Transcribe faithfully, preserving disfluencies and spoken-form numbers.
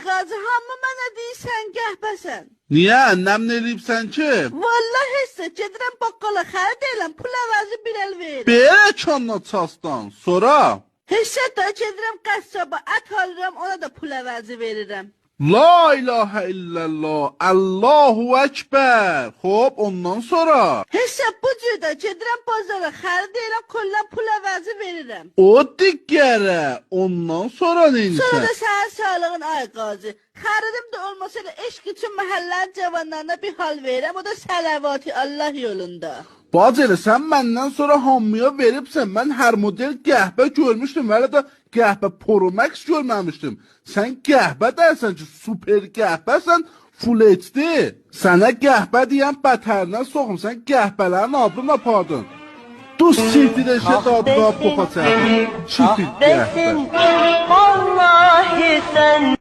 قاضی، هامی منه دئییر سن قحبه‌سن. نییه؟ نمنه ائله‌ییبسن کی؟ والله هئچ زاد، گئدیرم باققالا خرید ائلیرم، پول عوضی بیر ال وئریرم. بئله کاننا چاسدان، سونرا؟ هئچ زاد دا، گئدیرم قصابا، ات آلیرام، اونا دا پول عوضی وئریرم. لا اله الا الله، الله اکبر. خوب، اوندان سونرا؟ هئچ زاد، بو جور ده گئدیرم بازارا، خرید ائلیرم، کلاً پول عوضی وئریرم. او دیگره، اوندان سونرا نئینیرسن؟ سونرا دا سنین ساغلیغین، آی قاضی. خریدیم ده اولماسا ائله عشق اوچون محله‌نین جاوانلارینا بیر حال وئریرم، او دا صلواتی، الله یولوندا. باجی، ائله سن مندن سونرا هامییا وئریبسن، من هر مدل قحبه گؤرموشدوم، ولی ده قحبه پرو مکس گؤرمه‌میشدیم. سن قحبه دئییلسن کی، سوپر قحبه‌سن، فول اچ دی. سنه قحبه دئیم، بترینه سوخوم، سن قحبه‌لرین آدینی آپاردین. دوز سیکتیر ائشییه، آه دادی، بئسین، بوخا چکدی. آه چیپیل قحبه. بئسین، والله سن